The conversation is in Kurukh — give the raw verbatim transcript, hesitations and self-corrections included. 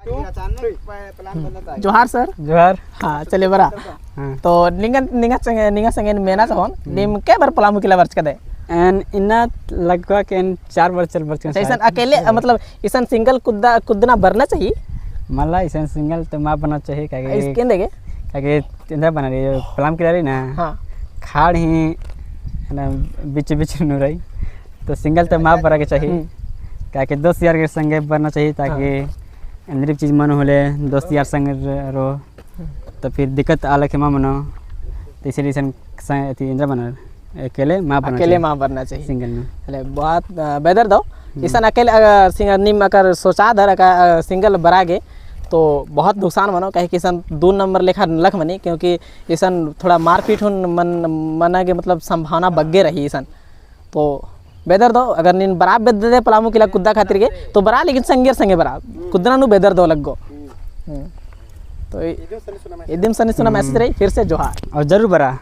अचानक प-, plan बना था। जोहार सर। जोहार। हाँ, चले बरा। हाँ। तो निंगन, निंगा संगे, निंगा संगे मेना चाहोन, हम्म। नीम के बार पलामू किला बरचकदय? एन इन्ना लगभग एन चार बार चल बरचकन अच्छा, इसन शायद। अकेले, मतलब, इसन single कुद्दा, कुद्दना बरना चाहिए? मला इसन single तो मा बरना चाहिए, काहे कि इस केंदे के? काहे कि एन्देर बना रही, पलाम किला रही ना। हाँ। खाड़ ही, है ना, बीच बीच नू रही। तो single तो मा बरा के चाहिए। हम्म। काहे कि दोस्त यार के संगे बरना चाहिए, ताकि हाँ। एन्देर चीज मनो होले, दोस्त यार संग रहो। हम्म। तो फिर दिक्कत आलक मा मनो। तो इसीलिए इसन स-, अथी एन्देर बना, अकेले मा बरना अकेले चाहिए। मा बरना चाहिए। Single में। चले, बहुत, अ, बेदर दव। हम्म। इसन अकेले अगर सिंग-, नीम अगर सोचा धर अगर, अ, single बरा गे, तो बहुत नुकसान मनो, काहे कि इसन दो नंबर लेखा नलख मनी, क्योंकि इसन थोड़ा मारपीट हूँ मन, मना गे मतलब संभावना बग्गे रही इसन। तो बेदर दव, अगर नीन बरा बेद्ददय पलामू किला कुद्दा खातिर गे, तो बरा, लेकिन संगेर संगे बरा, कुद्दना नू बेदर दव लग्गो। हम्म। तो इ-, इदिम सन्नी सुना message रही, फिर से जोहार। और जरूर बरा।